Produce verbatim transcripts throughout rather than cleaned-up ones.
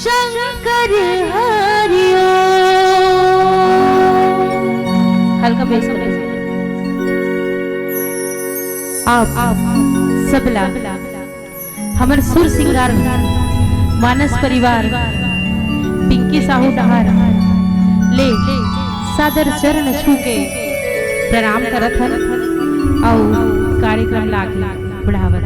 शंकर हरि ओम। हल्का बेस करो। आप, आप सबला हमर सुर सिंगार मानस परिवार पिंकी साहू डहार ले सादर चरण छू के प्रणाम करत हन अउ कार्यक्रम ला आगे बढ़ावत हन।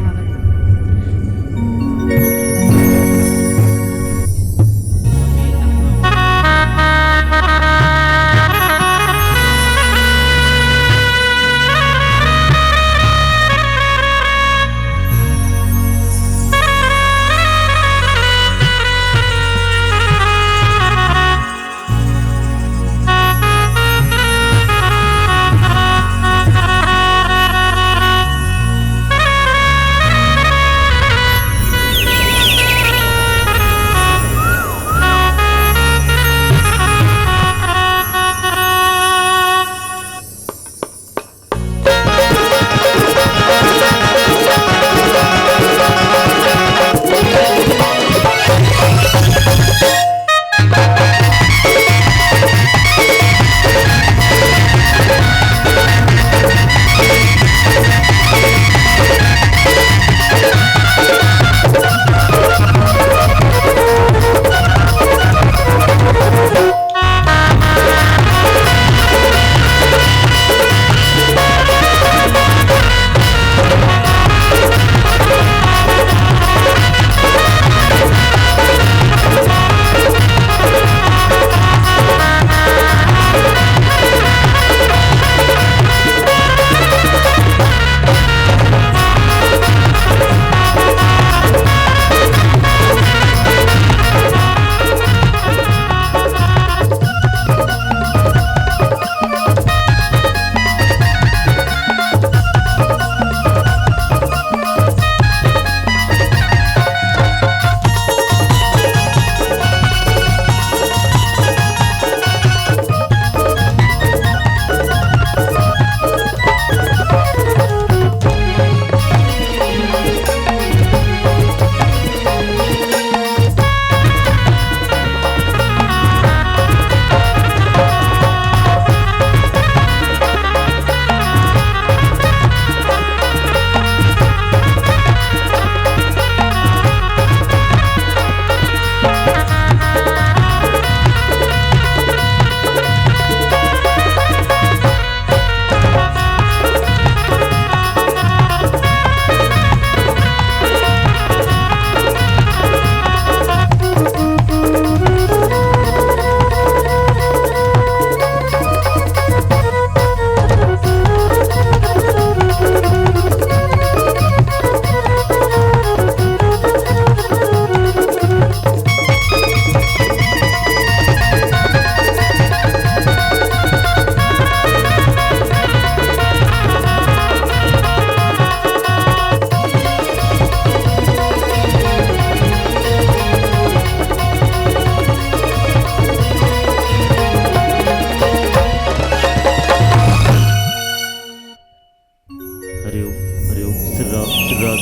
हरि ओम, हरि ओम, श्री राम, श्री राम।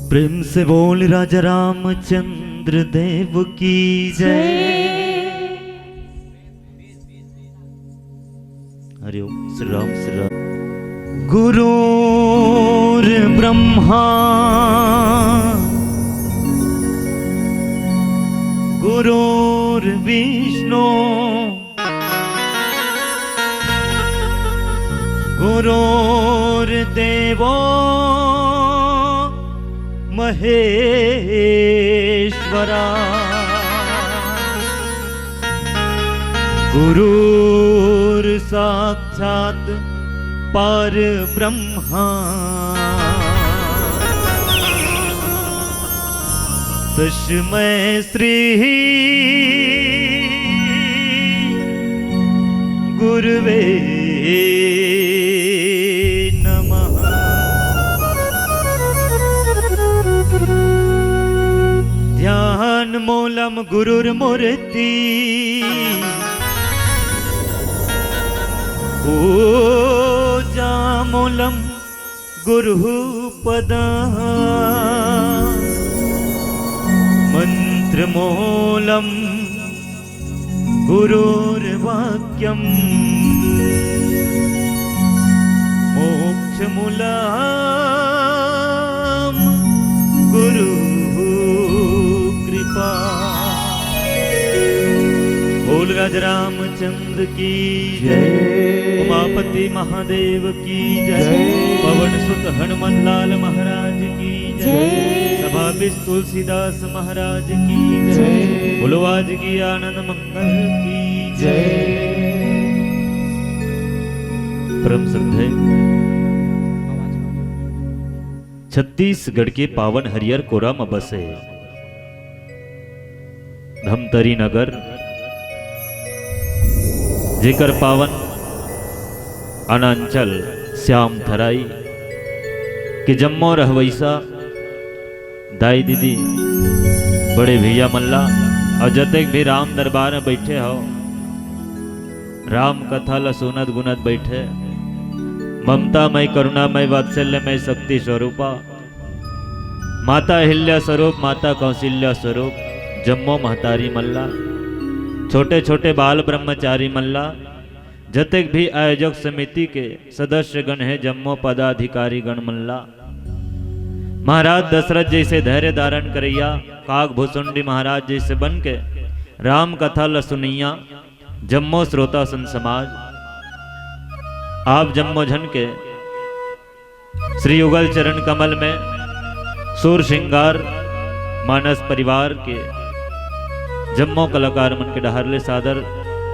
प्रेम से बोल राजा रामचंद्र देव की जय। हरि ओम, श्री राम, श्री राम। गुरुर्ब्रह्मा गुरुर्विष्णु गुरुर्देवो महेश्वरा। गुरुर्साक्षात् परब्रह्मा। तस्मै श्री गुरुवे नमः। ध्यान मूलम गुरुर्मूर्ति पूजा मूलम गुरुः पदः। मूलम गुरुर्वाक्यम मोक्षमूलम गुरु कृपा। बोल राजा रामचंद्र की जय। जय। उमापति महादेव की जय। जय। पवन सुत हनुमान लाल महाराज की जय। जय। सभापति तुलसीदास महाराज की जय। जय। बोलो आज की आनंद मंगल की जय। जय। परम श्रद्धेय छत्तीसगढ़ के पावन हरियर कोरा म बसे धमतरी नगर, जेकर पावन अनांचल श्याम थराई के जम्मो रहवैसा दाई दीदी, बड़े भैया मन ला, अउ जतेक भी राम दरबार में बैठे हो, राम कथा ला सुनत गुनत बैठे, ममतामय, करुणामय, वात्सल्यमय शक्ति स्वरूपा माता अहिल्या स्वरूप, माता कौशल्या स्वरूप, जम्मो महतारी मन ला, छोटे छोटे बाल ब्रह्मचारी मन ला, जतेक भी आयोजक समिति के सदस्य गण हे, जम्मो पदाधिकारी गण मन ला, महाराज दशरथ जैसे धैर्य धारण करैया काग भुसुंडी महाराज जैसे बन के राम कथा ल सुनैया जम्मो श्रोता संत समाज, आप जम्मो झन के श्री युगल चरण कमल में सूर श्रृंगार मानस परिवार के जम्मो कलाकार मन के डहार ले सादर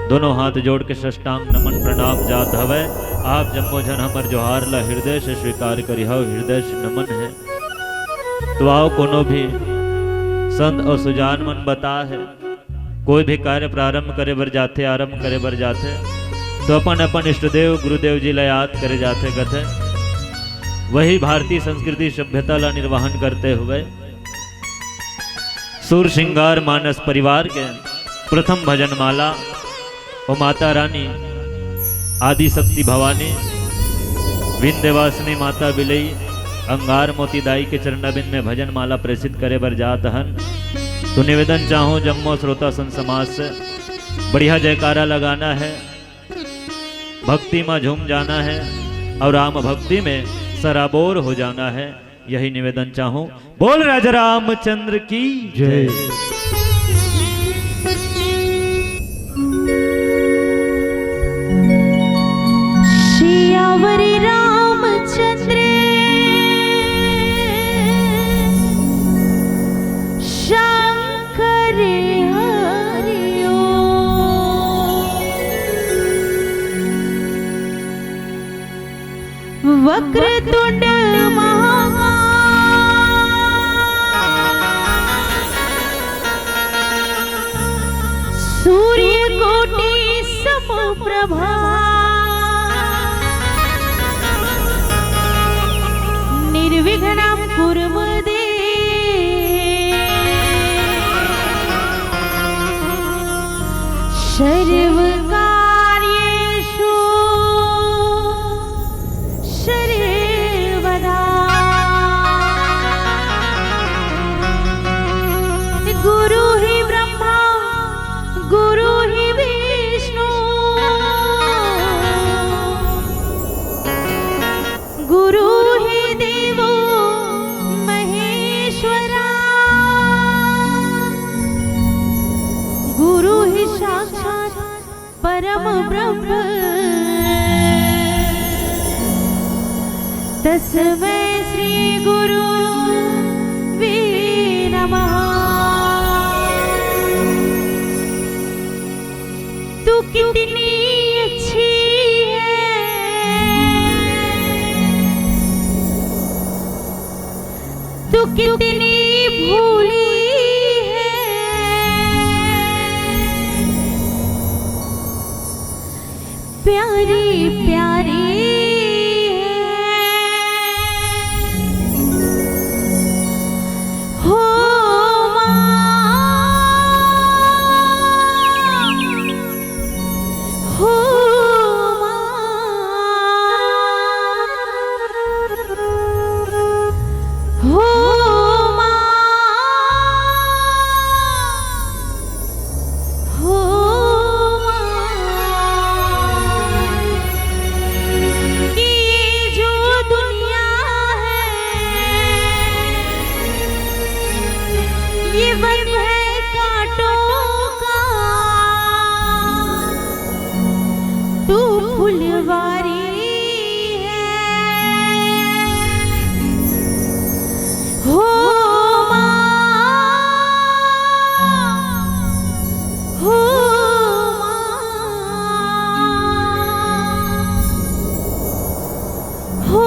दोनों हाथ जोड़ के साष्टांग नमन प्रणाम जात हवय। आप जम्मो झन हमर जोहार ला हृदय से स्वीकार करिहव, हृदय से नमन है। तो आओ, कोनो भी संत और सुजान मन बता है, कोई भी कार्य प्रारंभ करे बर जाथे, आरंभ करे बर जाथे, तो अपन अपन इष्टदेव गुरुदेव जी ला याद करे जाथे, कथे। वही भारतीय संस्कृति सभ्यता ला निर्वहन करते हुए सूर श्रृंगार मानस परिवार के प्रथम भजन माला, ओ माता रानी आदि शक्ति भवानी, विंध्यवासिनी माता बिलई, अंगार मोती दाई के चरणारविंद में भजन माला प्रेषित करे बर जात हन। तो निवेदन चाहूं जम्मो श्रोता संत समाज से, बढ़िया जयकारा लगाना है, भक्ति में झूम जाना है और राम भक्ति में सराबोर हो जाना है। यही निवेदन चाहूं। बोल राजा रामचंद्र की जय। सियावर रामचंद्र शंकर हरिओ। वक्रतुंड महाकाय, सूर्यकोटि समप्रभा, निर्विघ्नं कुरु मे देव। सर्वकार्येषु सर्वदा। गुरु ही ब्रह्मा, गुरु ही विष्णु, गुरु ही देवो महेश्वरा, गुरु ही साक्षात परम ब्रह्म, तस्मै श्री गुरुवे नमः। तू कितनी अच्छी है, तू कितनी भोली है, प्यारी प्यारी है। हो माँ, हो माँ, हो माँ। जीवन है कांटों का, तू फुलवारी है। हो माँ, हो माँ, हो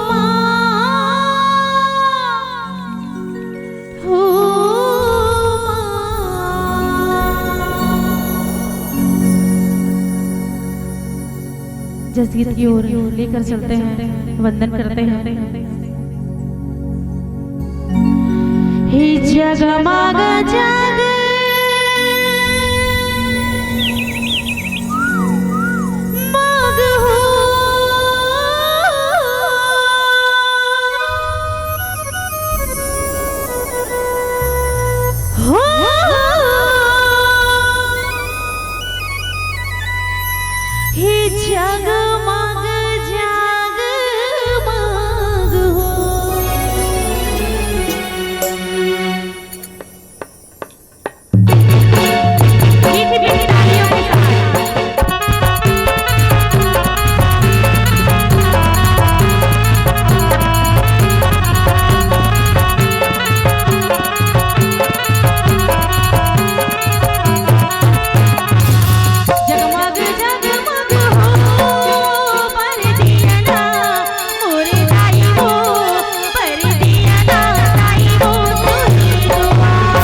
माँ। हो माँ। जसगीत की ओर लेकर चलते हैं, वंदन करते हैं। हे जगमग जग मग हो। हो। हे जगमग जगमग हो। मीठी मीठी तालियों के साथ। जगमग जगमग हो बर दिया ना, मोरे दाई हो, बर दिया ना, दाई हो, तोरे दुआर।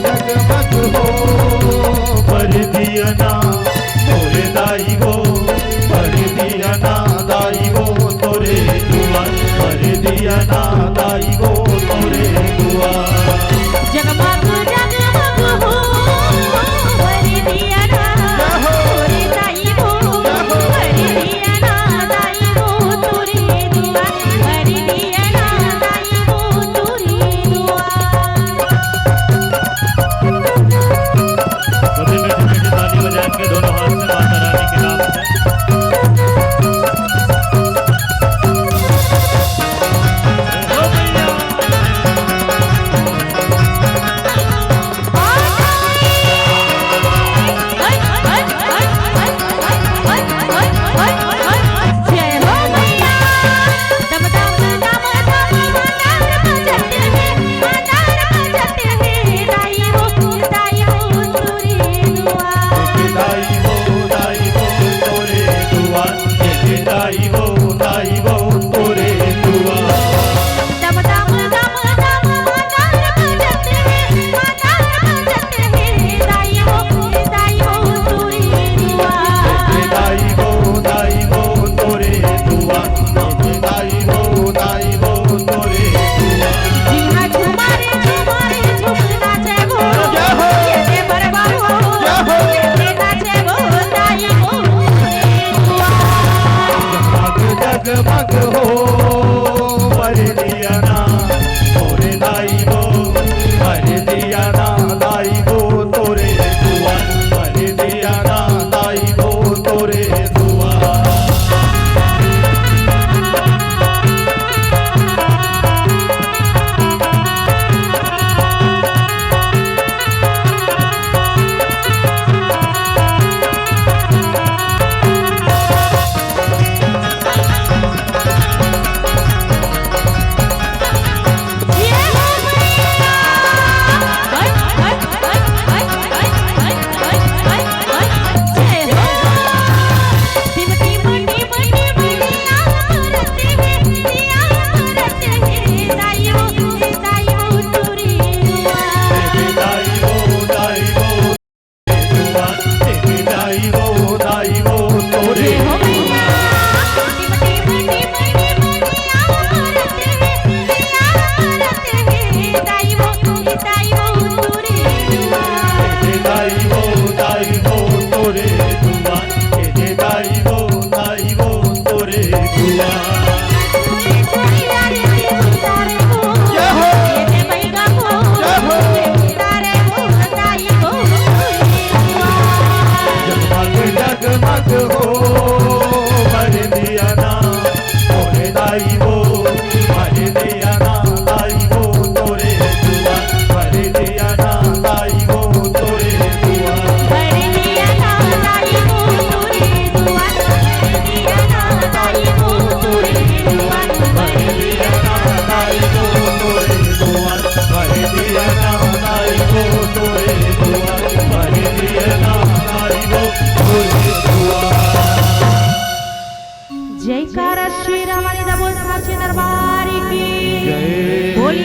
जगमग हो बर दिया ना, मोरे दाई हो, बर दिया ना, दाई हो, तोरे दुआर, बर दिया ना, दाई हो, तोरे दुआर। जगमग जगमग हो बर दिया ना, मोरे दाई हो, बर दिया ना, दाई हो, तोरे दुआर, बर दिया ना, दाई हो, तोरे दुआर। सभी मिलके ताली बजाएंगे दोनों हाथ से माता रानी के नाम से। ओ भैया।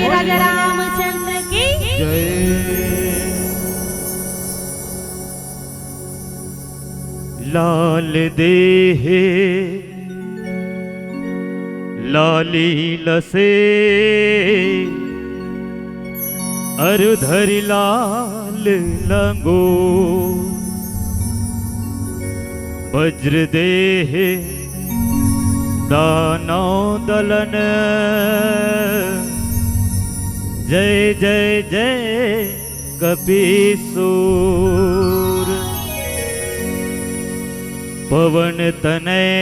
राजा रामचंद्र की जय। लाल देहे लाली लसे अरु धरि लाल लंगो। वज्र देहे दानव दलन जय जय जय कपीसूर। पवन तनय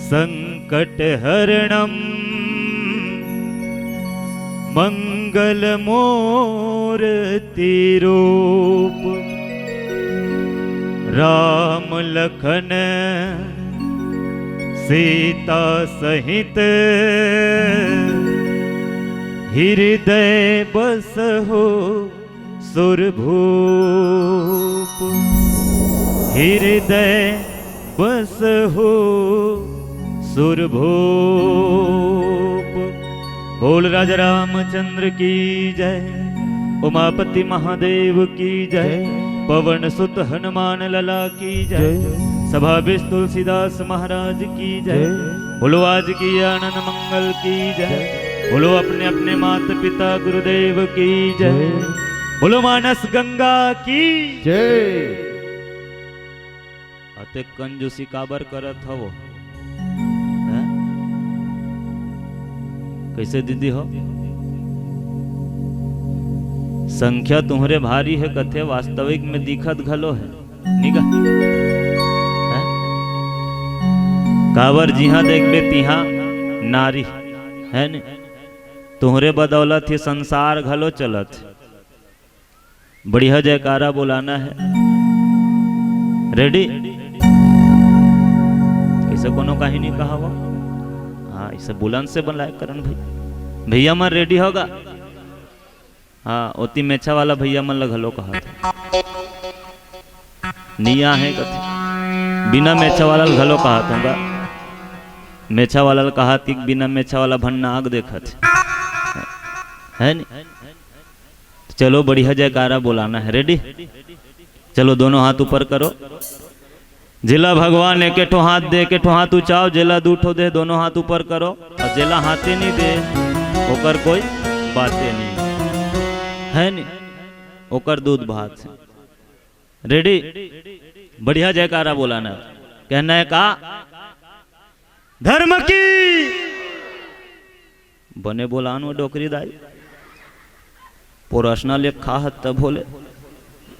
संकट हरणम मंगल मूर्ति रूप। राम लखन सीता सहित हृदय बसहु सुरभूप। हृदय बसहु सुरभूप। बोल राजा रामचंद्र की जय, उमापति महादेव की जय, जय। पवन सुत हनुमान लला की जय, जय। सभा विज तुलसीदास महाराज की जय, जय। बोलो आज की आनंद मंगल की जय, जय। बोलो अपने अपने माता पिता गुरुदेव की जय, जय। बोलो मानस गंगा की जय। अतेक कंजूसी काबर करत हवो? हैं? कइसे दीदी हो? संख्या तुम्हरे भारी हे कथे, वास्तविक में दिखत घलो हे। निगा। हैं? काबर जिहां देखबे तिहां नारी। हे ने? तुम्हरे बदौलत ही संसार घलो चलत हे। बढ़िया जयकारा बोलाना है। Ready? कइसे कोनो काहीं नइ कहा हुआ? हाँ, इसे बुलंद से बुलाए करन भाई। भैया मन ready होगा? हाँ, ओती मेछा वाला भैया मन ल घलो कहा था। नइ आहे कथे। बिना मेछा वाला ल घलो कहा था। मेछा वाला ल कहा थी, बिना मेछा वाला भन नाक देखत हे। हे नी? चलो, बढ़िया जयकारा बोलाना है। Ready? चलो, दोनों हाथ ऊपर करो। जेला भगवान एके ठो हाथ दे, एके ठो हाथ उचाओ, जेला दू ठो दे, दोनों हाथ ऊपर करो, अउ जेला हाथे नइ दे, ओकर कोई बाते नइ हे। हे नी? ओकर दूध भात हे। Ready? बढ़िया जयकारा बोलाना। कहना है का? धर्म की। बने बोलान वो डोकरी दाई। पोरसना ले खा हत तब होले।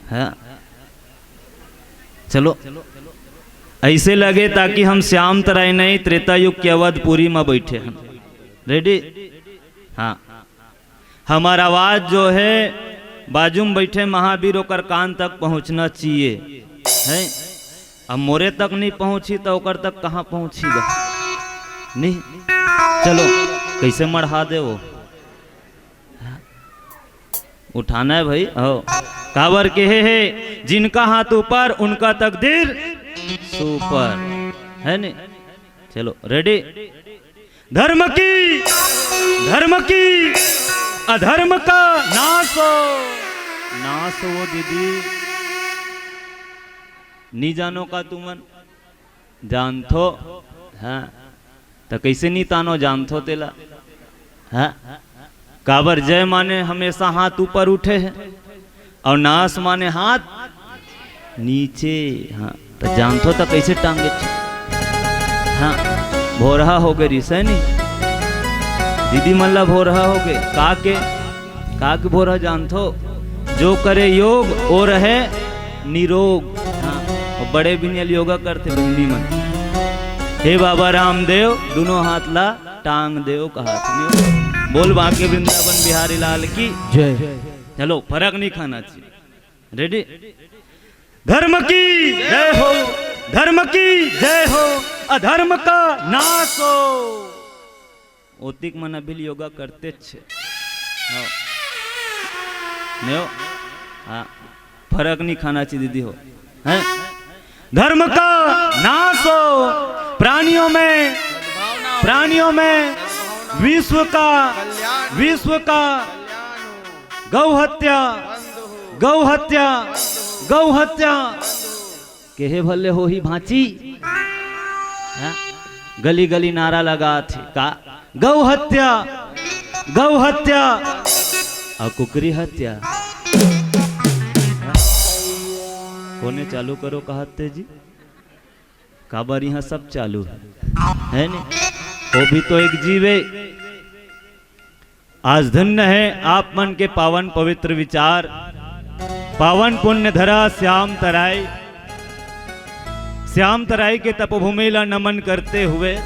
हाँ। चलो। अइसे लगे ताकि हम श्याम तराई नहीं, त्रेता युग के अवधपुरी म बइठे हन। Ready? हाँ। हमर आवाज जो हे, बाजू म बइठे महावीर, ओकर कान तक पहुँचना चाहिए। हैं? अब मोरे तक नइ पहुँची त ओकर तक कहाँ पहुँची गा? नहीं। चलो, कइसे मढ़ा दे वो? उठाना है भाई, हो। काबर केहे हे, जिनका हाथ ऊपर, उनका तकदीर सुपर। हे नी? चलो, ready? धर्म की, धर्म की, अधर्म का नाश हो। नाश हो दीदी। नइ जानो का तुमन? जानथो? हाँ। त कइसे नइ तानो, जानथो तेला? हाँ? काबर जय माने हमेशा हाथ ऊपर उठे हे, अउ नाश माने हाथ नीचे। हाँ, त जानथो त कइसे टांगे? हाँ, भोरहा होगे रिहिस हे नी। दीदी मन ला भोरहा होगे। का के? का के भोरहा जानथो? जो करे योग, वो रहे निरोग। हाँ, अउ बड़े बिनियल योगा करथे बहिनी मन। हे बाबा रामदेव, दुनों हाथ ला टांग देव कहा था। बोल बांके वृंदावन बिहारी लाल की जय। चलो, फरक नइ खाना चाहिए। Ready? धर्म की जय हो, धर्म की जय हो, अधर्म का नाश हो। ओतिक मन अभी योगा करते छे। हाँ। नइ हो? हाँ। फरक नइ खाना चाहिए दीदी हो। हैं? धर्म का नाश हो, प्राणियों में, प्राणियों में विश्व का, कल्याण, विश्व का, कल्याण हो। गौ हत्या, बंद हो। गौ हत्या, बंद हो। गौ हत्या। बंद हो। केहे भले होही भांची। हाँ? गली गली नारा लगाथे का, गौ हत्या, गौ हत्या, अउ कुकरी हत्या। कोने चालू करो कहत हे जी? काबर इहाँ सब चालू हे, हे ने? वो भी तो एक जीव ए। आज धन्य हे आप मन के पावन पवित्र विचार, पावन पुण्य धरा श्याम तराई। श्याम तराई के तपोभूमि ला नमन करते हुए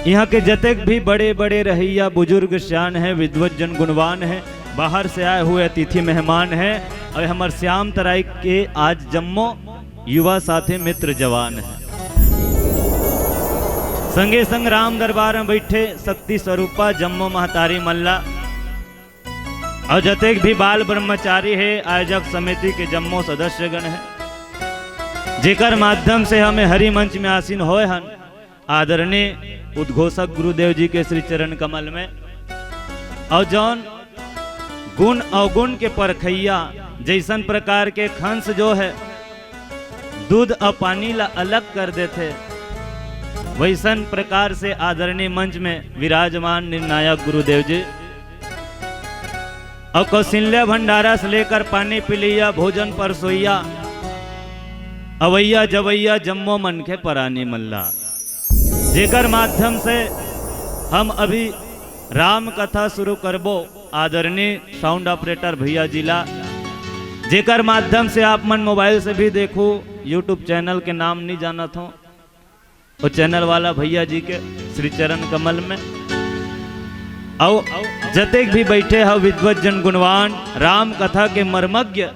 इहाँ के जतेक भी बड़े-बड़े रहइया बुजुर्ग सियान हे, विद्वत जन गुणवान हे, बाहर से आए हुए अतिथि मेहमान हे, अउ हमर श्याम तराई के आज जम्मो युवा साथी मित्र जवान हे। संगे संग राम दरबार में बइठे शक्ति स्वरूपा जम्मो महतारी मन ला अउ जतेक भी बाल ब्रह्मचारी हे, आयोजक समिति के जम्मो सदस्यगण हे, जेकर माध्यम से हम ए हरि मंच में आसीन होए हन, आदरणीय उद्घोषक गुरुदेव जी के श्री चरण कमल में, अउ जौन गुण अवगुण के परखइया, जइसन प्रकार के खंस जो हे, दूध अउ पानी ला अलग कर देथे, वइसन प्रकार से आदरणीय मंच में विराजमान निर्णायक गुरुदेव जी अउ कौशल्या भंडारा से लेकर पानी पिलइया, भोजन परसोइया, अवइया जवइया जम्मो मनखे परानी मन ला, जेकर माध्यम से हम अभी राम कथा शुरू करबो, आदरणीय साउंड ऑपरेटर भैया जी ला, जेकर माध्यम से आप मन मोबाइल से भी देखो, YouTube चैनल के नाम नहीं जानत हो, वो चैनल वाला भैया जी के श्री चरण कमल में, अउ जतेक भी बइठे हो विद्वत जन गुणवान, राम कथा के मर्मज्ञ,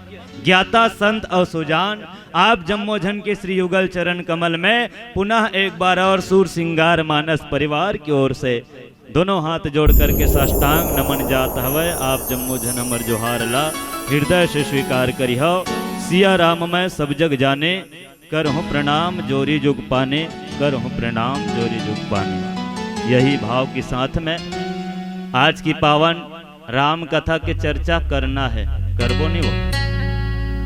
ज्ञाता संत अउ सुजान, आप जम्मो झन के श्री युगल चरण कमल में पुनः एक बार और सूर सिंगार मानस परिवार की ओर से दोनों हाथ जोड़ करके साष्टांग नमन जात हवय। आप जम्मो झन हमर जोहार ला हृदय से स्वीकार करिहव। सिया राम मैं सब जग जाने, करहूँ प्रणाम जोरी जुग पाने, करहूँ प्रणाम जोरी जुग पाने। यही भाव के साथ में आज की पावन राम कथा के चर्चा करना हे, करबो नहीं वो?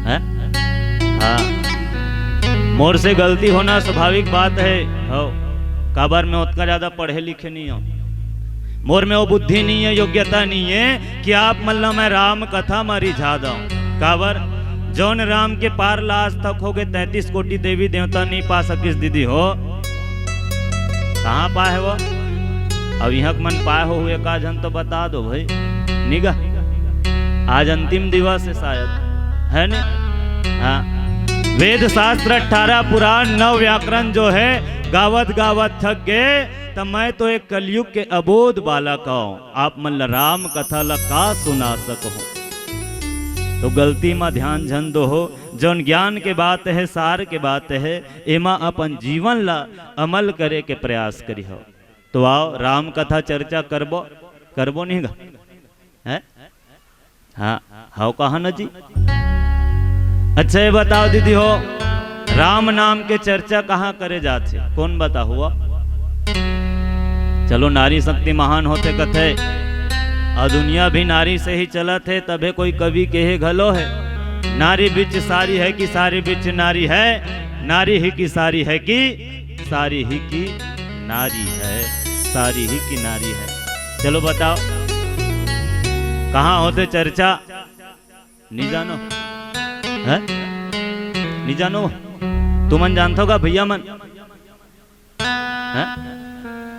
हैं? हाँ। मोर से गलती होना स्वाभाविक बात हे। हो, काबर मैं ओतका ज्यादा पढ़े लिखे नहीं हूँ। मोर में वो बुद्धि नहीं हे, योग्यता नहीं हे कि आप मन ला मैं राम कथा म रिझा दंव। काबर? जौन राम के पार ला आज तक होगे, तैंतीस कोटि देवी देवता नहीं पा सकिस दीदी हो। कहाँ पाए हे वो? अब इहाँ के मन पाए हो हुए का झन तो बता दो भाई। निगा, आज अंतिम दिवस हे शायद, हे ने? हाँ। वेद शास्त्र अठारह पुराण नौ व्याकरण जो हे, गावत गावत थक गे, त मैं तो एक कलयुग के अबोध बालक हूँ। आप मन ल राम कथा ल का सुना सकहूँ? तो गलती म ध्यान झन दो हो, जौन ज्ञान के बात हे, सार के बात हे, एमा अपन जीवन ल अमल करे के प्रयास करिहो। तो आओ, राम कथा चर्चा करबो, करबो नहीं गा? हैं? हाँ, हव कहा न जी? अच्छा, ये बताओ दीदी हो, राम नाम के चर्चा कहाँ करे जाथे? कौन बता हुआ? चलो, नारी शक्ति महान होथे कथे, अउ दुनिया भी नारी से ही चलत हे, तभे कोई कवि केहे घलो हे, "नारी बिच सारी है कि सारी बिच नारी है, नारी ही की सारी है कि सारी ही की नारी है, सारी ही की नारी है।" चलो बताओ, कहाँ होथे चर्चा? नी जानो? हैं? नी जानो? तुमन जानथो का भैया मन? हैं?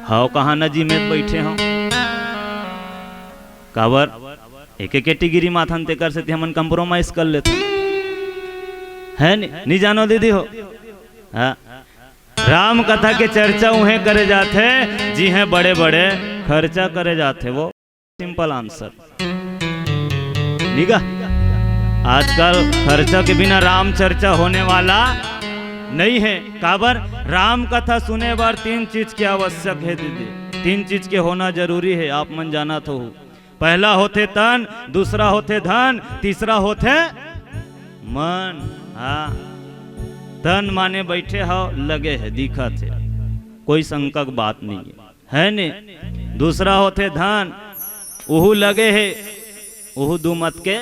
हव कहाँ न जी, में बइठे हव। काबर? एके category म आथन, तेकर सेती हमन compromise कर लेथन। हे नी? नी जानो दीदी हो? हाँ। राम कथा के चर्चा उहें करे जाथे, जिहें बड़े-बड़े खर्चा करे जाथे। वो simple answer। निगा, आजकल खर्चा के बिना राम चर्चा होने वाला नहीं हे। काबर? राम कथा सुने बर तीन चीज के आवश्यक हे दीदी, तीन चीज के होना जरूरी हे, आप मन जानत हो। पहला होथे तन, दूसरा होथे धन, तीसरा होथे मन। हाँ, तन माने बइठे हव, लगे हे, दिखत हे, कोई शंका के बात नहीं हे। हे ने? दूसरा होथे धन, उहू लगे हे, उहू दू मत के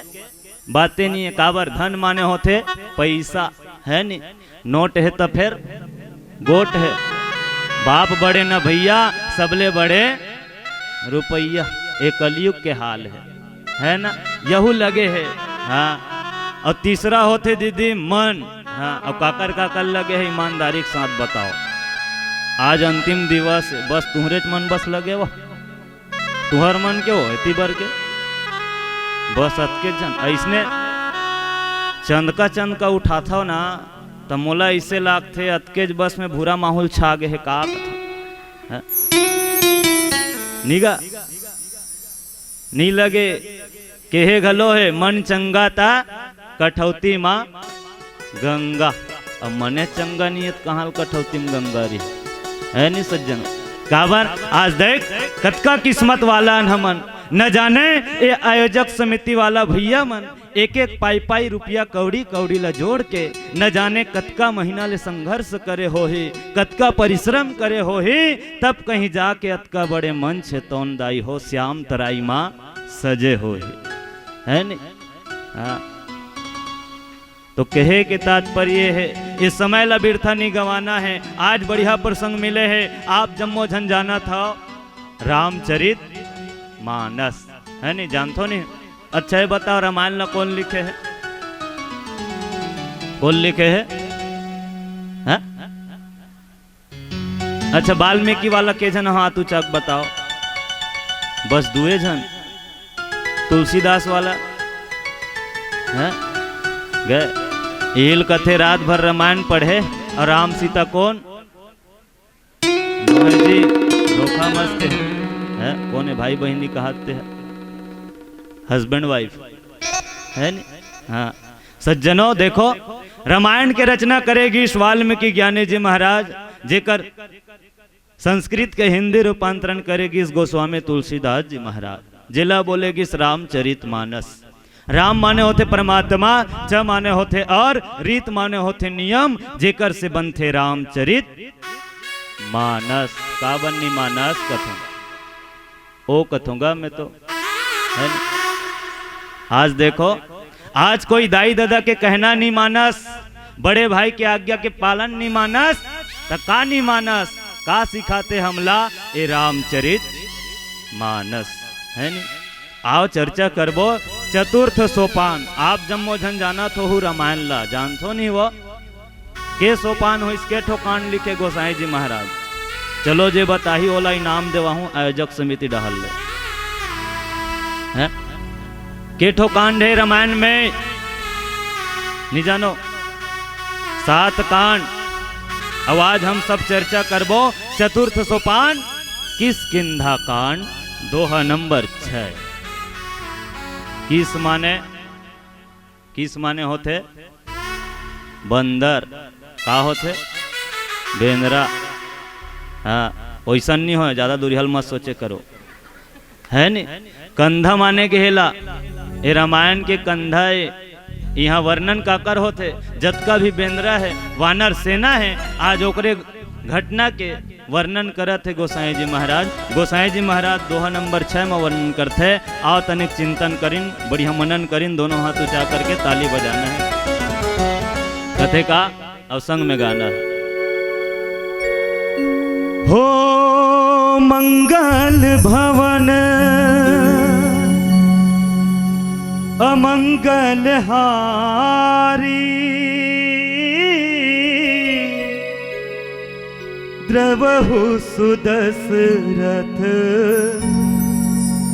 बाते नहीं है। काबर धन माने होथे पैसा, है नी? नोट हे त फेर गोट हे। बाप बड़े न भैया, सबले बड़े रुपैया। ए कलयुग के हाल हे, है ना? यहू लगे हे। हाँ। अउ तीसरा होथे दीदी मन। हाँ, अउ काकर काकर लगे हे, ईमानदारी के साथ बताओ। आज अंतिम दिवस हे, बस तुहरेच मन बस लगे वो। तुहर मन के हो, एती बर के। बस अतके झन। अइसने चंदका चंदका उठाथव ना, त मोला अइसे लागथे, अतकेच बस में भूरा माहौल छा गे हे, का कथे? हैं? निगा? नी लगे, केहे घलो हे, "मन चंगा ता कठौती मा गंगा।" अब मने चंगा नहीं हे, त कहाँ ल कठौती म गंगा रही? है नी सज्जन? काबर आज देख, कतका किस्मत वाला हन हमन। न जाने ये आयोजक समिति वाला भैया मन एक एक पाई पाई रुपया कौड़ी कौड़ी ला जोड़ के न जाने कतका महीना ले संघर्ष करे होही, कतका परिश्रम करे होही, तब कहीं जाके अतका बड़े मंच हे तौन दाई हो, श्याम तराई मा सजे होही, है नी? हाँ। तो कहे के तात्पर्य हे, इस समय ला बिरथा नी गंवाना हे। आज बढ़िया प्रसंग मिले हे, आप जम्मो झन जानत हव, रामचरित मानस, है नी? जानथो नी? अच्छा, ये बताओ, रामायण ला कोन लिखे हे? कोन लिखे हे? हैं? अच्छा, वाल्मीकि वाला के झन हाथ ऊंचा के बताओ। बस दुए झन। तुलसीदास वाला, हैं? गए। इही ल कथे रात भर रामायण पढ़े अउ राम सीता कोन? नोहे जी, धोखा मत दे। हैं? कोन हे भाई बहिनी कहाथे? Husband wife। है नी? हाँ। सज्जनों, देखो, रामायण के रचना करे गिस वाल्मीकि ज्ञानी जी महाराज, जेकर संस्कृत के हिंदी रूपांतरण करे गिस गोस्वामी तुलसीदास जी महाराज, जेला बोले गिस रामचरित मानस। राम माने होथे परमात्मा, च माने होथे और, रीत माने होथे नियम, जेकर से बनथे रामचरित मानस। काबर नी मानस कथों? ओ कथों गा मैं तो, है ना? आज देखो, आज कोई दाई ददा के कहना नी मानस, बड़े भाई के आज्ञा के पालन नी मानस, त का नी मानस? का सिखाथे हमला ए रामचरित मानस, है नी? आओ चर्चा करबो चतुर्थ सोपान। आप जम्मो झन जानत होहू रामायण ला, जानथो नी वो? के सोपान होइस, के ठो कांड लिखे गोसाई जी महाराज? चलो, जे बताही ओला इनाम देवाहूं आयोजक समिति डहर ले। हैं? के ठो कांड हे रामायण में? नी जानो? सात कांड। अउ आज हम सब चर्चा करबो चतुर्थ सोपान किष्किंधा कांड, दोहा नंबर छह। किस माने किस माने होथे? बंदर। का होथे? बेंदरा। हाँ, ओइसन नी होय, ज्यादा दुरिहा ल मत सोचे करो। है नी? कंधा माने गेहे ला। ए रामायण के कंधा ए। इहाँ वर्णन काकर होथे? जतका भी बेंदरा हे, वानर सेना हे, आज ओकरे घटना के वर्णन करत हे गोसाई जी महाराज। गोसाई जी महाराज दोहा नंबर छह म वर्णन करथे। आओ तनिक चिंतन करिन, बढ़िया मनन करिन, दोनों हाथ ऊंचा करके ताली बजाना हे। कथे का? अउ संग में गाना हे। हो मंगल भवन अमंगल हारी, द्रवहु सुदशरथ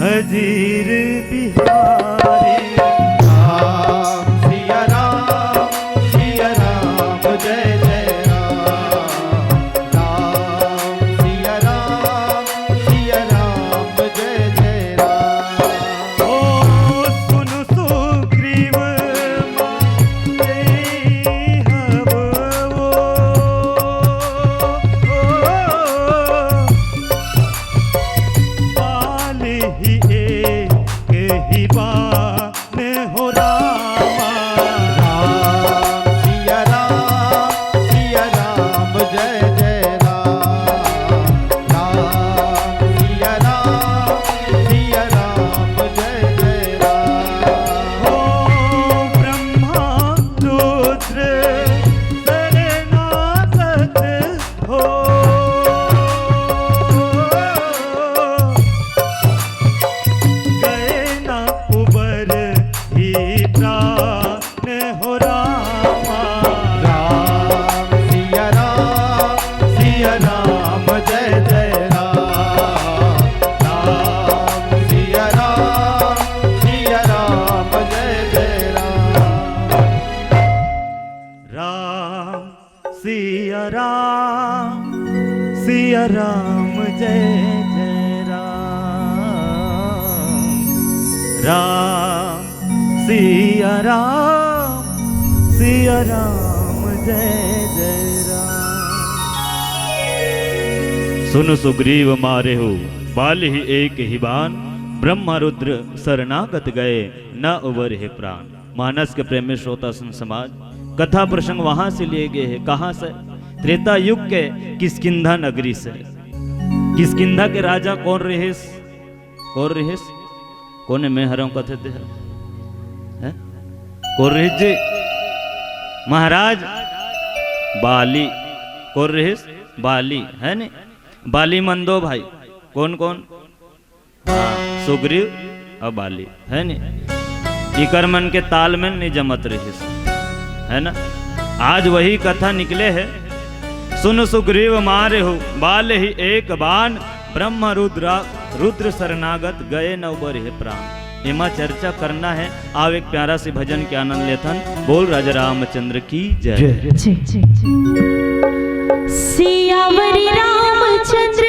अजीर बिहारी। राम सिया राम, सिया राम, जय जय राम। राम सिया राम, सिया राम, जय जय राम। ओ सुन सुग्रीव माते हव ओ, ओ, पाल ही एक ही बान हो रामा। राम सिया राम, सिया राम, जय जय राम। राम सिया राम, राम, सिया राम, सिया राम, जय जय राम। सुन सुग्रीव मारेहु बालि ही एक ही बान, ब्रह्म रुद्र शरणागत गए न उबरिहे प्राण। मानस के प्रेमी श्रोता संत समाज, कथा प्रसंग वहां से लिए गए हैं। कहां से? त्रेता युग के किष्किंधा नगरी से। किष्किंधा के राजा कौन रहिस? कौन रहिस? कौन है? मैं हरव कथे ते हर? हैं? कौन रहिस जी? महाराज बाली। कौन रहिस? बाली, है ने? बाली मन दो भाई। कौन कौन? हाँ, सुग्रीव और बाली, है ने? इकर मन के तालमेल नहीं जमत रहिस, है ना? आज वही कथा निकले है। सुन सुग्रीव मारेहु बालि ही एक बान, ब्रह्म रुद्रा, रुद्र शरणागत गए न उबरिहे प्राण। एमा चर्चा करना है। आओ, एक प्यारा से भजन के आनंद लेथन। बोल राजा रामचंद्र की जय। जय। सियावर रामचंद्र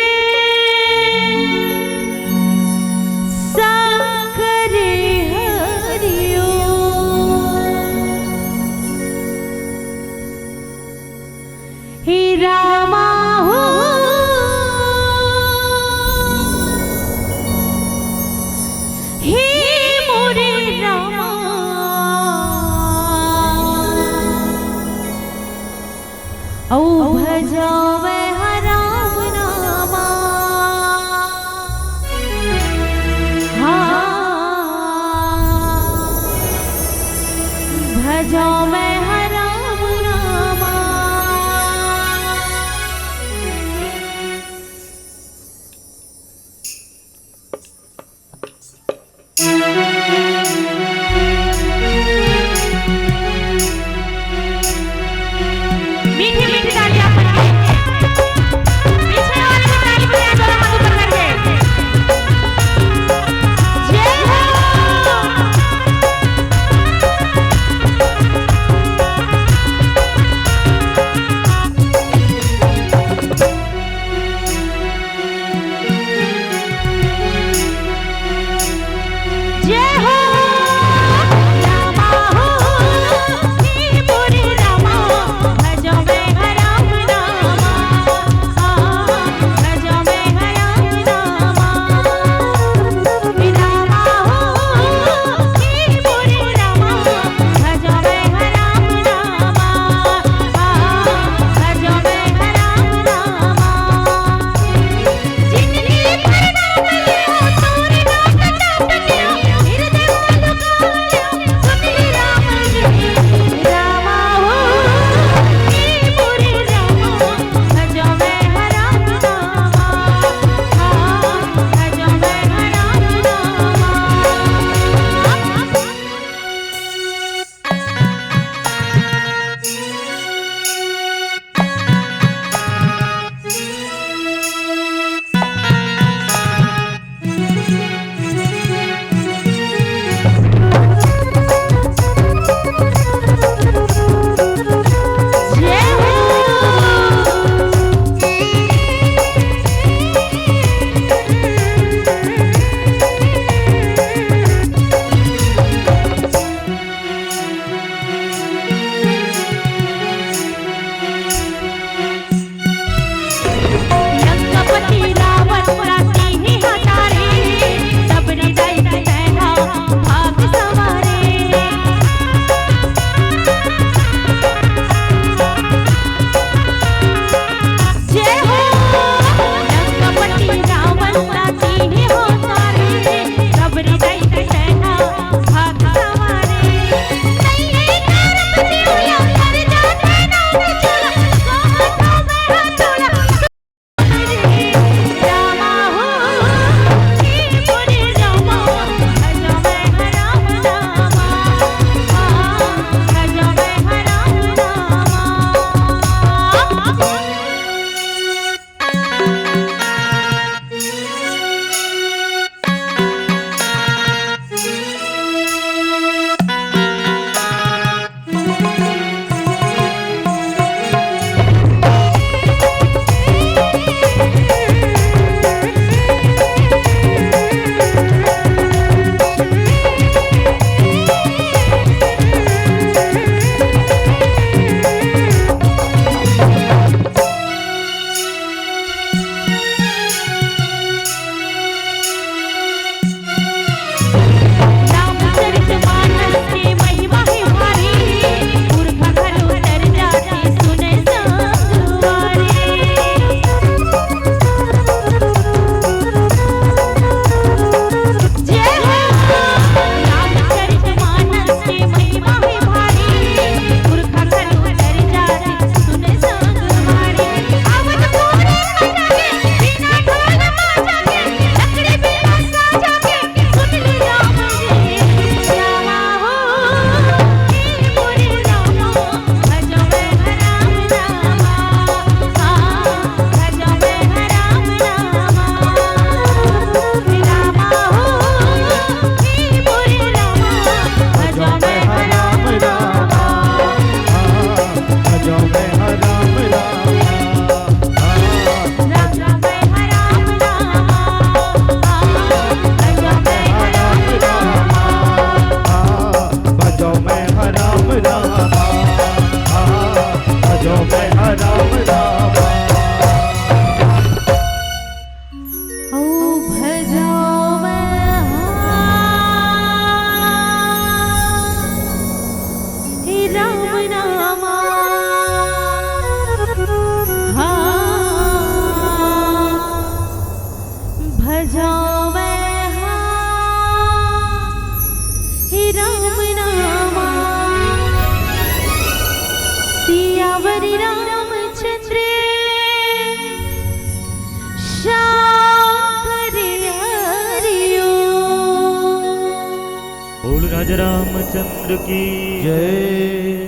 शंकर हरिओ। हे रामा हो, हे मोरे रामा, अउ भजावे ह राम नामा। हाँ, भजावे ह राम नामा। मीठी मीठी तालियां बजाइए। पीछे वाले भी ताली बजाएं, दोनों हाथ ऊपर करके। जय हो। जय राजा रामचंद्र की जय।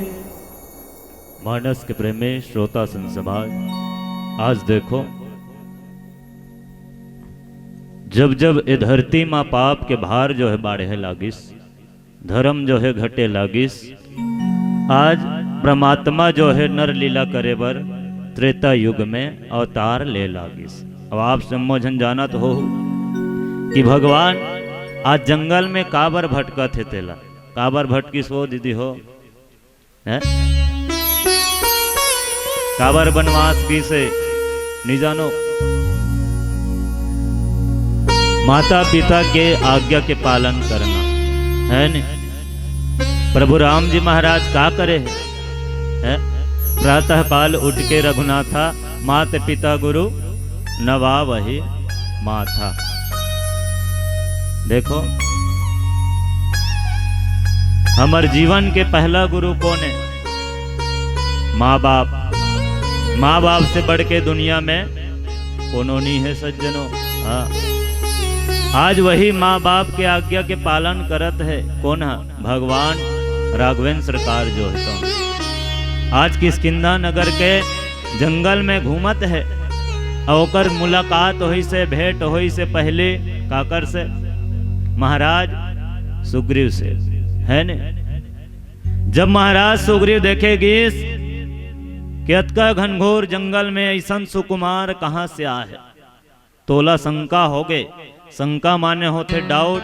मानस के प्रेमी श्रोता संत समाज, आज देखो, जब जब ए धरती मा पाप के भार जो है बाढ़े लागिस, धर्म जो है घटे लागिस, आज परमात्मा जो है नर लीला करे बर त्रेता युग में अवतार ले लागिस। अब आप सम्मो झन जानत हो कि भगवान आज जंगल में काबर भटकत हे तेला, काबर भटकिस हो दीदी हो, हैं? काबर बनवास गिस हे, नी जानो? माता पिता के आज्ञा के पालन करना, है नी? प्रभु राम जी महाराज का करे हे, हैं? प्रातः काल उठ के रघुनाथा, मात पिता गुरु नवावहि माथा। देखो, हमर जीवन के पहला गुरु कोन हे? माँ बाप। माँ बाप से बढ़ के दुनिया में कोनो नी हे सज्जनों। हाँ, आज वही माँ बाप के आज्ञा के पालन करत हे। कोन हे? भगवान राघवेंद्र सरकार जो हे तो आज किष्किंधा नगर के जंगल में घूमत हे, अउ ओकर मुलाकात होइस हे, भेंट होइस हे पहली काकर से? महाराज सुग्रीव से, है ने? जब महाराज सुग्रीव देखे गिस कि अतका घनघोर जंगल में अइसन सुकुमार कहाँ से आए हे, तोला शंका होगे। शंका माने होथे डाउट,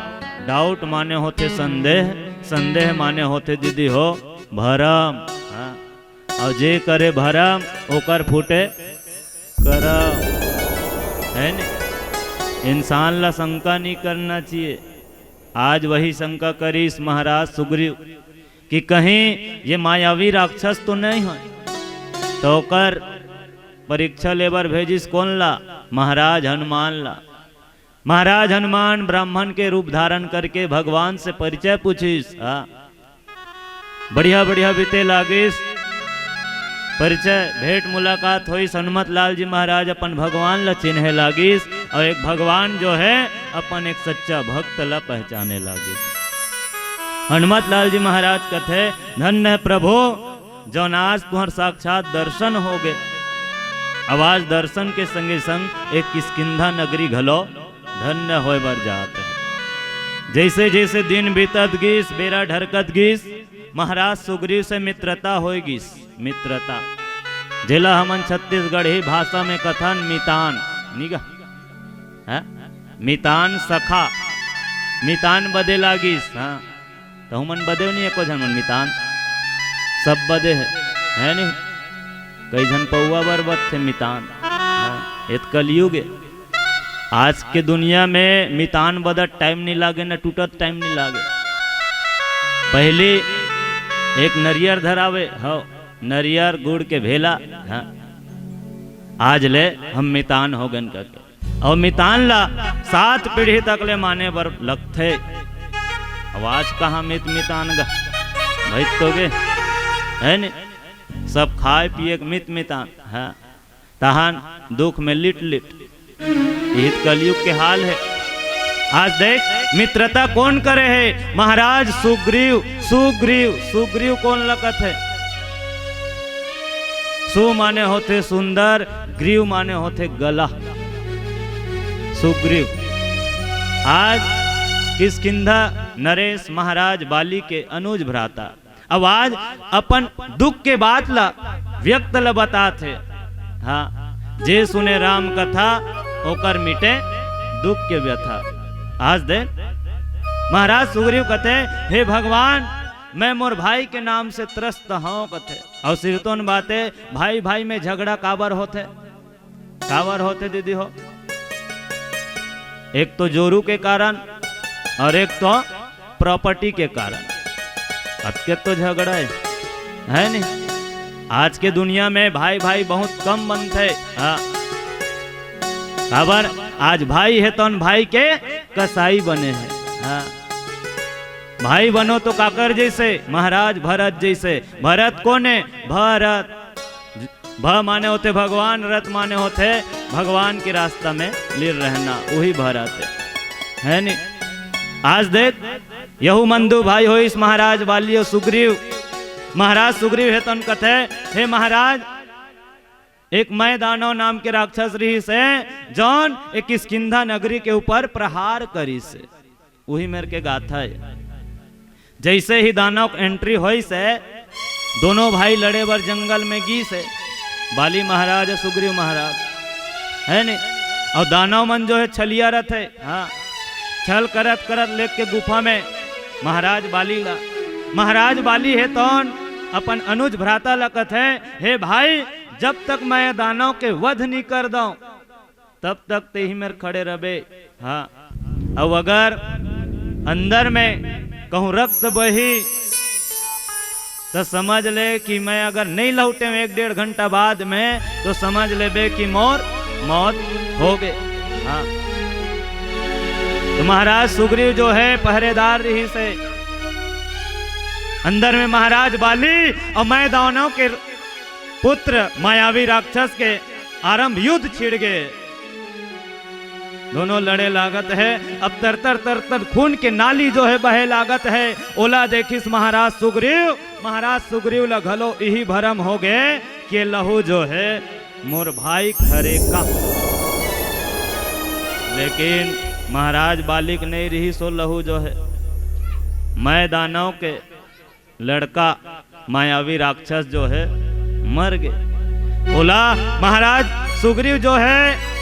डाउट माने होथे संदेह, संदेह माने होथे दीदी हो भरम। हाँ? अउ जे करे भरम, ओकर फूटे करम, है ने? इंसान ला शंका नहीं करना चाहिए। आज वही शंका करिस महाराज सुग्रीव कि कहीं ये मायावी राक्षस तो नहीं है, तो ओकर परीक्षा लेबर भेजिस कोन ला? महाराज हनुमान ला। महाराज हनुमान ब्राह्मण के रूप धारण करके भगवान से परिचय पूछिस। हाँ, बढ़िया बढ़िया बीते लागिस, परिचय भेंट मुलाकात होइस। हनुमत लाल जी महाराज अपन भगवान ला चिन्हे लागिस, अउ एक भगवान जो हे अपन एक सच्चा भक्त ला पहचाने लागिस। हनुमत लाल जी महाराज कथे, धन्य हे प्रभु, जौन आज तुहर साक्षात दर्शन होगे। अब आज दर्शन के संगे संग एक किष्किंधा नगरी घलो धन्य होय बर जात हे। जैसे जैसे दिन बीतत गिस, बेरा ढरकत गिस, महाराज सुग्रीव से मित्रता होय गिस। मित्रता, जेला हमन छत्तीसगढ़ी भाषा में कथन मितान, निगा, हैं? मितान सखा, मितान बदे लागिस, हाँ। तहु मन बदेव नहीं एको झन मन मितान, सब बदे हे, है नहीं? कई झन पौवा बर बदथे मितान। हाँ, ए त कलयुग हे। आज के दुनिया में मितान बदत टाइम नहीं लागे, न टूटत टाइम नहीं लागे। पहली एक नरियर धरावे, हो, नरियर गुड़ के भेला, हाँ। आज ले हम मितान हो गन करके। अउ मितान ला सात पीढ़ी तक ले माने बर लगथे। अब आज कहाँ मित मितान गा, भई तो गे, है ने? सब खाए पिए के मित मितान, हाँ। तहान दुख में लिट लिट, इही त कलयुग के हाल हे। आज देख, मित्रता कोन करे हे? महाराज सुग्रीव। सुग्रीव, सुग्रीव कोन ला कथे? सु माने होथे सुंदर, ग्रीव माने होथे गला। सुग्रीव आज किष्किंधा नरेश महाराज बाली के अनुज भ्राता। अब आज अपन दुख के बात ला, व्यक्त ला बतात हे। हाँ, जे सुने राम कथा, ओकर मिटे दुख के व्यथा। आज दे महाराज सुग्रीव कथे, हे भगवान, मैं मोर भाई के नाम से त्रस्त हौं कथे। अउ सिरतोन बाते, भाई भाई में झगड़ा काबर होथे? काबर होथे दीदी हो? एक तो जोरू के कारण अउ एक तो प्रॉपर्टी के कारण। अतके तो झगड़ा हे, है नी? आज के दुनिया में भाई भाई बहुत कम बनथे। हाँ, काबर आज भाई हे तौन भाई के कसाई बने हे। हाँ, भाई बनो तो काकर जैसे? महाराज भरत जैसे। भरत कोन हे? भरत भ माने होथे भगवान, रथ माने होथे भगवान के रास्ता में लीन रहना, उही भरत हे, है नी? आज देख, यहू मंदू भाई होइस महाराज बाली अउ सुग्रीव। महाराज सुग्रीव हे तन कथे, हे महाराज, एक मय दानव नाम के राक्षस रिहिस हे, जौन एक किष्किंधा नगरी के ऊपर प्रहार करिस हे। उही मेर के गाथा हे। जइसे ही दानव के entry होइस हे, दोनों भाई लड़े बर जंगल में गिस हे, बाली महाराज, सुग्रीव महाराज, हे नी? अउ दानव मन जो हे छलिया रथे, हाँ, छल करत करत लेग के गुफा में महाराज बाली ला, महाराज बाली हे तौन अपन अनुज भ्राता ला कथे, हे भाई, जब तक मैं दानव के वध नी कर दौं, तब तक तेही मेर खड़े रबे। हाँ, अउ अगर अंदर में कहूँ रक्त बही, त समझ ले कि मैं अगर नहीं लौटे एक डेढ़ घंटा बाद में, तो समझ लेबे कि मोर मौत हो गए। हाँ, तो महाराज सुग्रीव जो हे पहरेदार रिहिस हे, अंदर में महाराज बाली अउ मय दानव के पुत्र मायावी राक्षस के आरंभ युद्ध छिड़ गए। दोनों लड़े लागत हे। अब तरतर तरतर खून के नाली जो हे बहे लागत हे। ओला देखिस महाराज सुग्रीव, महाराज सुग्रीव ला घलो इही भरम हो गए कि लहू जो हे मोर भाई के हरे का। लेकिन महाराज बाली के नहीं रिहिस ओ लहू जो हे, मय दानव के लड़का मायावी राक्षस जो हे मर गए। ओला महाराज सुग्रीव जो हे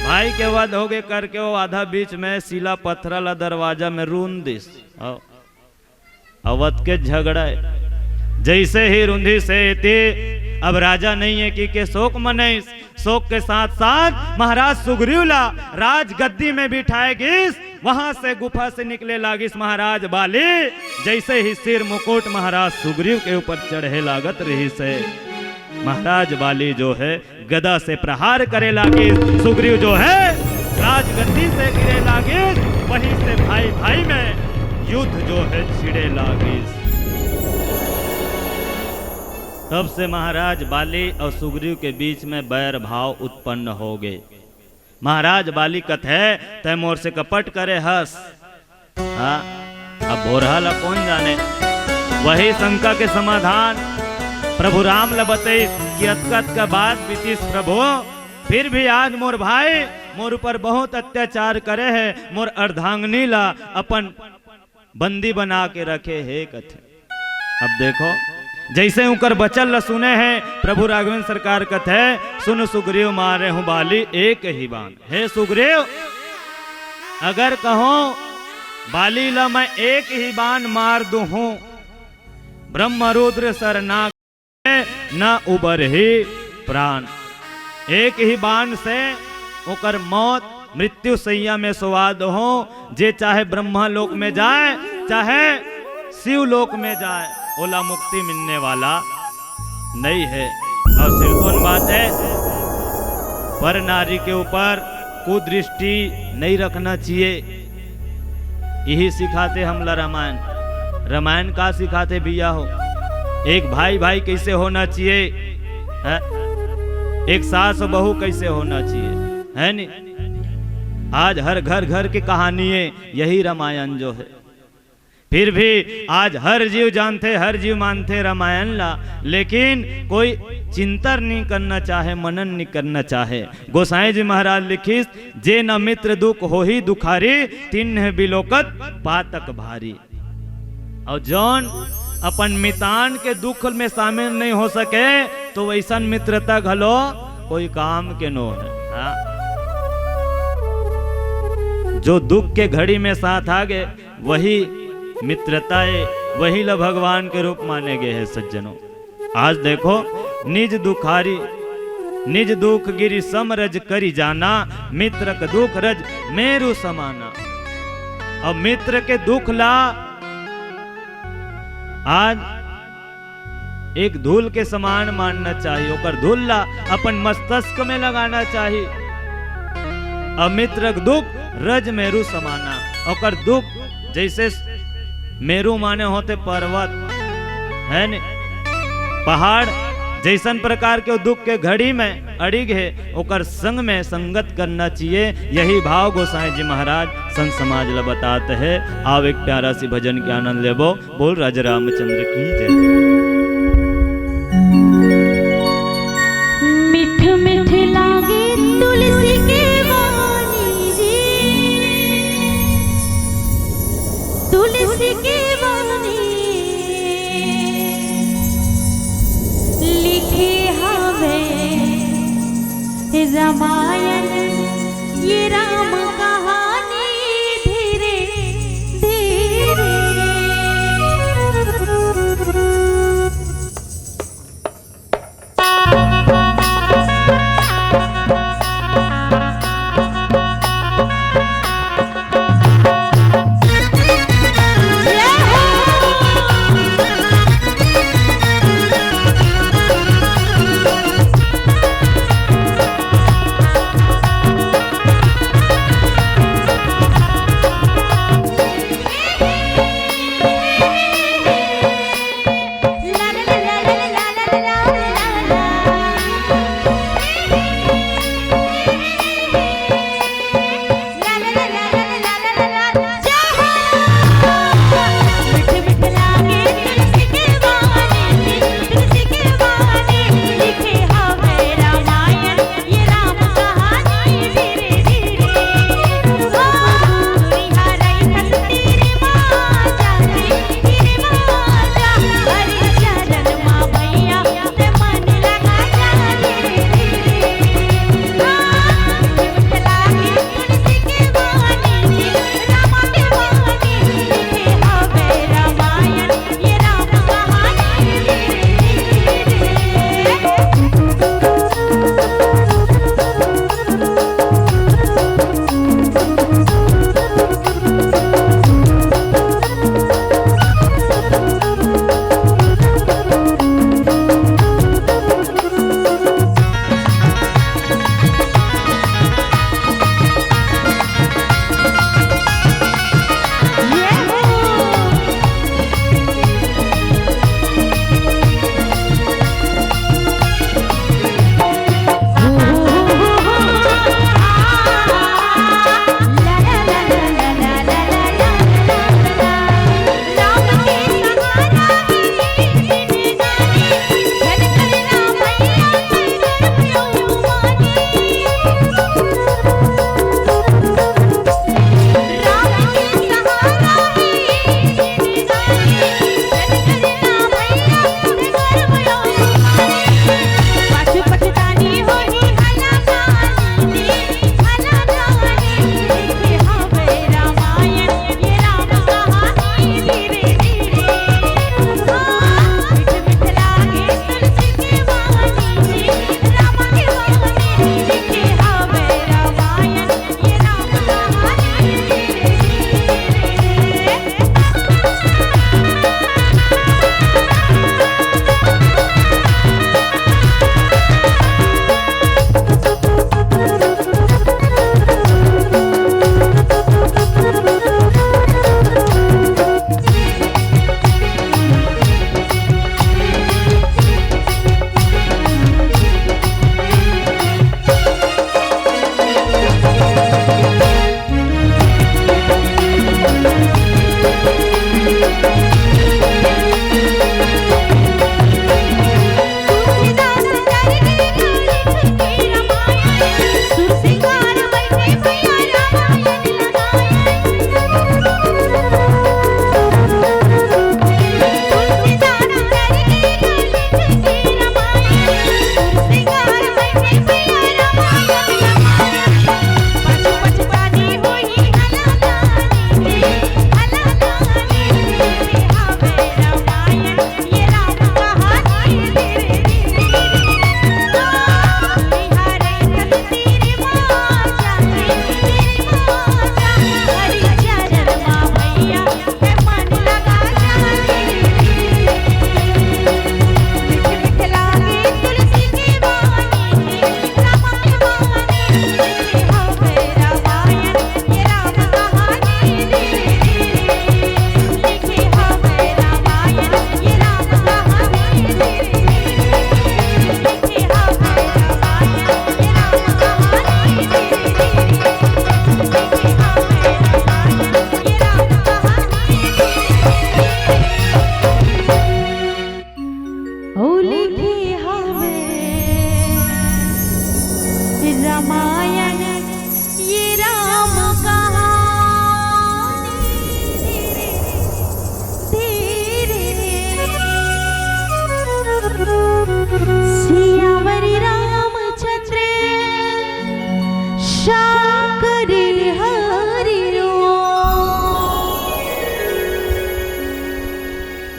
भाई के वध हो गए करके ओ आधा बीच में शिला पत्थर ला दरवाजा में रूंध दिस। अउ अवध के झगड़ा हे। जइसे ही रूंधिस हे एती, अब राजा नहीं हे कहिके शोक मनइस। शोक के साथ साथ महाराज सुग्रीव ला राजगद्दी में बिठाए गिस। वहां से गुफा से निकले लागिस महाराज बाली। जइसे ही सिर मुकुट महाराज सुग्रीव के ऊपर चढ़े लागत रिहिस हे, महाराज बाली जो हे गदा से प्रहार करे लागिस। सुग्रीव जो हे राजगद्दी से गिरे लागिस। वहीं से भाई भाई में युद्ध जो हे छिड़े लागिस। तब से महाराज बाली अउ सुग्रीव के बीच में बैर भाव उत्पन्न हो गए। महाराज बाली कथे, तैं मोर से कपट करे हस। हाँ, अब भोरहा ला कोन जाने। वही शंका के समाधान प्रभु राम ला बतइस कि अतका अतका बात बीतिस प्रभु, फिर भी आज मोर भाई मोर ऊपर बहुत अत्याचार करे हे, मोर अर्धांगिनी ला अपन बंदी बना के रखे हे कथे। अब देखो, जइसे उंकर बचन ल सुने हे, प्रभु राघवेंद्र सरकार कथे, "सुन सुग्रीव मारेहूं बाली एक ही बाण।" हे सुग्रीव, अगर कहों बाली ल मैं एक ही बाण मार दूहूं, ब्रह्म रुद्र सरना न उबरही प्राण। एक ही बाण से ओकर मौत मृत्यु सैया में सोवा दूहूं, जे चाहे ब्रह्मा लोक में जाए, चाहे शिव लोक में जाए, ओला मुक्ति मिलने वाला नहीं हे। अउ सिरतोन बात हे, पर नारी के ऊपर कुदृष्टि नहीं रखना चाहिए। इही सिखाथे हमला रामायण। रामायण का सिखाथे भैया हो? एक भाई भाई कैसे होना चाहिए, हैं? एक सास बहू कैसे होना चाहिए, है नी? आज हर घर घर की कहानी हे, यही रामायण जो हे। फिर भी आज हर जीव जानथे, हर जीव मानथे रामायण ला, लेकिन कोई चिंतन नहीं करना चाहे, मनन नहीं करना चाहे। गोसाई जी महाराज लिखिस, "जे न मित्र दुख होही दुखारी, तिन्ह बिलोकत पातक भारी।" अउ जौन अपन मितान के दुख में शामिल नहीं हो सके, तो वैसन मित्रता घलो कोई काम के नो हे। हाँ? जो दुख के घड़ी में साथ आगे, वही मित्रता हे, वही ला भगवान के रूप माने गए हे सज्जनों। आज देखो, निज दुखारी, निज दुख गिरि सम रज करि जाना, मित्रक दुख रज मेरु समाना। अब मित्र के दुख ला आज एक धूल के समान मानना चाहिए, ओकर धूल ला अपन मस्तिष्क में लगाना चाहिए। अब मित्रक दुख रज मेरु समाना, ओकर दुख जैसे मेरु माने होथे पर्वत, है न, पहाड़, जैसन प्रकार के वो दुख के घड़ी में अड़िग हे, ओकर संग में संगत करना चाहिए। यही भाव गोसाई जी महाराज संत समाज ला बतात हे। आव एक प्यारा सी भजन के आनंद लेबो। बोल राजा रामचंद्र की जय। मीठ मीठ लागे तुलसी के वाणी जी, तुलसी के वाणी लिखे हवे रामायण, ये राम कहानी धीरे धीरे।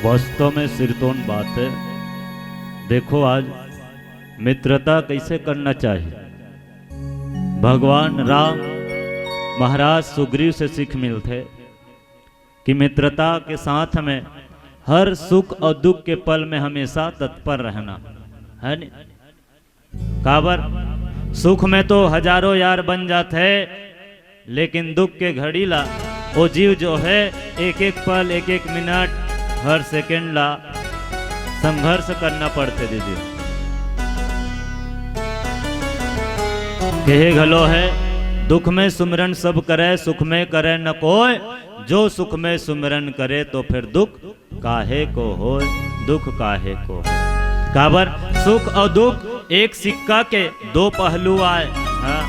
वास्तव में सिरतोन बात है। देखो, आज मित्रता कैसे करना चाहिए। भगवान राम महाराज सुग्रीव से सीख मिलथे कि मित्रता के साथ में हर सुख और दुख के पल में हमेशा तत्पर रहना, है नी? काबर, सुख में तो हजारों यार बन जात है, लेकिन दुख के घड़ी ला ओ जीव जो है, एक एक पल, एक एक मिनट, हर सेकंड ला संघर्ष करना पड़थे दीदी। कहे घलो है, दुख में सुमिरन सब करे, सुख में करे न कोय। जो सुख में सुमिरन करे, तो फिर दुख काहे को होय, दुख काहे को होय। काबर, सुख और दुख एक सिक्का के दो पहलू आय। हाँ,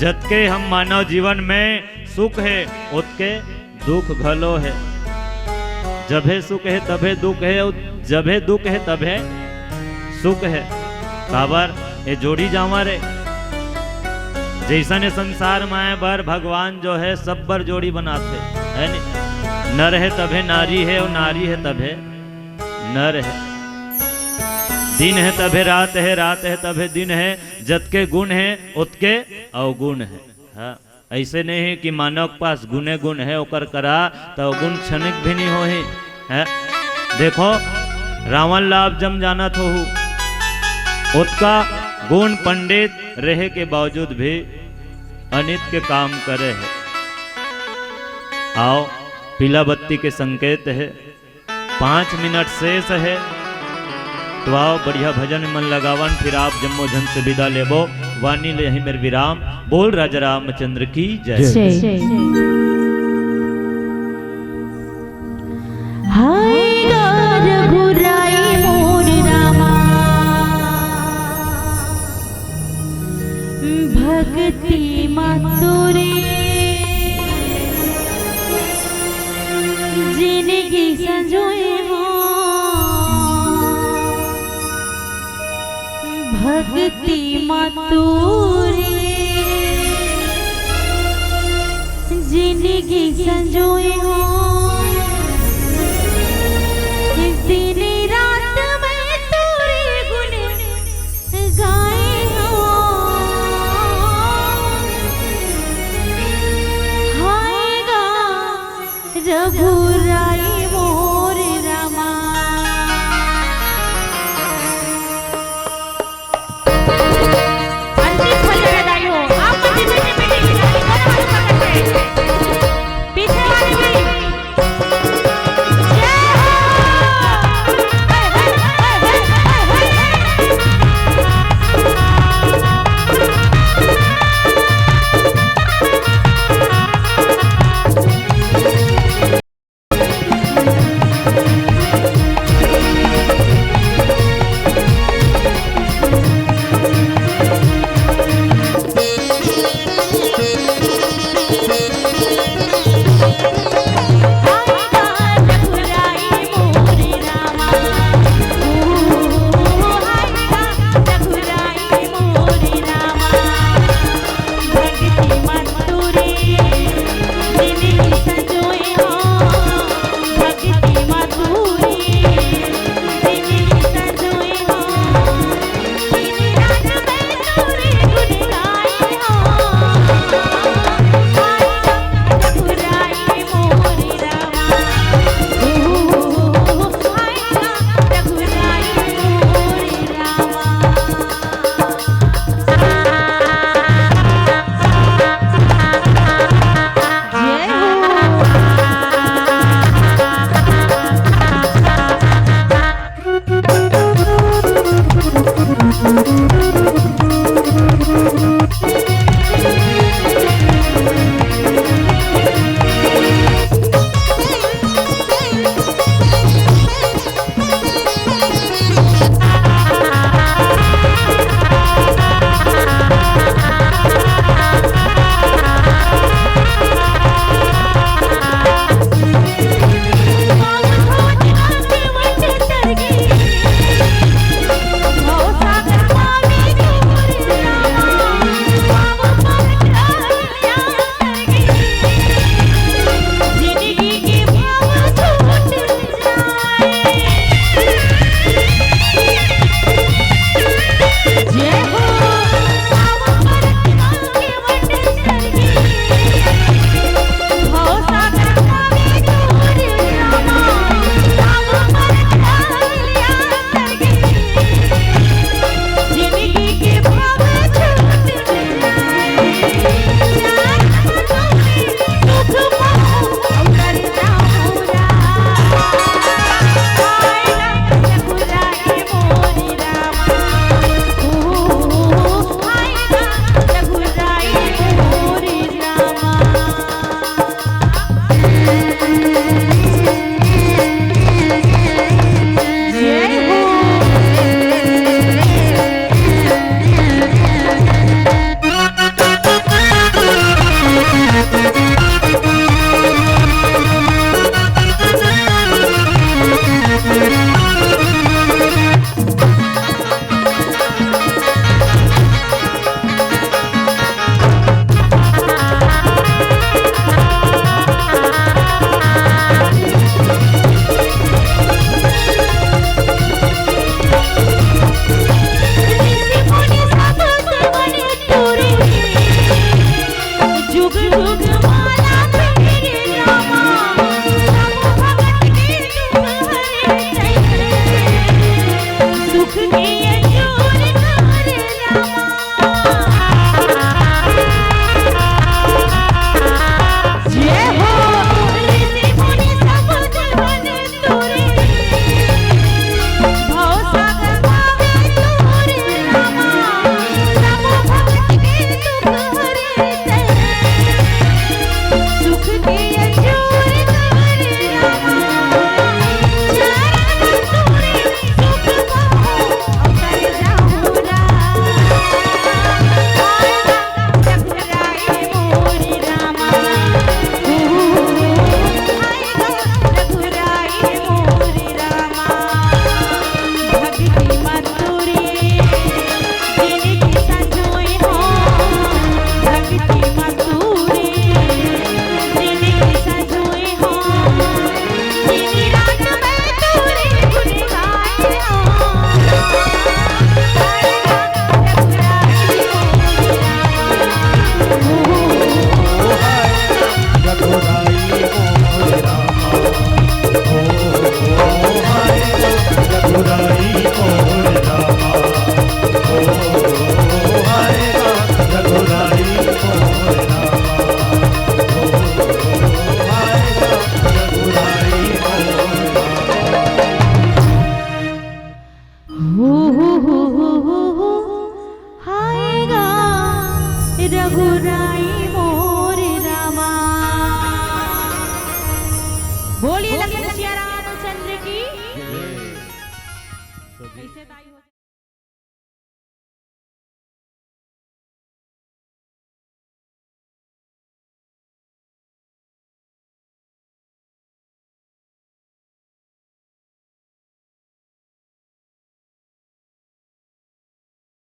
जतके हम मानव जीवन में सुख है, ओतके दुख घलो है। जभे सुख है, तभे दुख है, और जभे दुख है, तभे सुख है। काबर, ये जोड़ी जावा रे। जैसन ये संसार माए बर भगवान जो है, सब बर जोड़ी बनाथे, है नी? नर है तभे नारी है, और नारी है तभे नर है। दिन है तभे रात है, रात है तभे दिन है। जतके गुण है, ओतके अवगुण है। हाँ, ऐसे नहीं है कि मानव के पास गुणे गुण है, ओकर करा तो गुण क्षणिक भी नहीं होही, है। देखो, रावण ला आप जम जानत होहू, ओतका गुण पंडित रहे के बावजूद भी अनित के काम करे है। आओ, पीला बत्ती के संकेत है, पाँच मिनट शेष है, तो आओ, बढ़िया भजन मन लगावन, फिर आप जम्मो झन से विदा लेबो। वाणी ले ही मेर विराम। बोल राजा रामचंद्र की जय। जय। जय। हाय गा रघुराई मोर रामा, भक्ति मा तोरे जिनगी संजोए हो, भक्ति मा तोरे जिनगी संजोए हो। दिन रात मैं तोरे गुण गाए हो। हाय गा रघुराई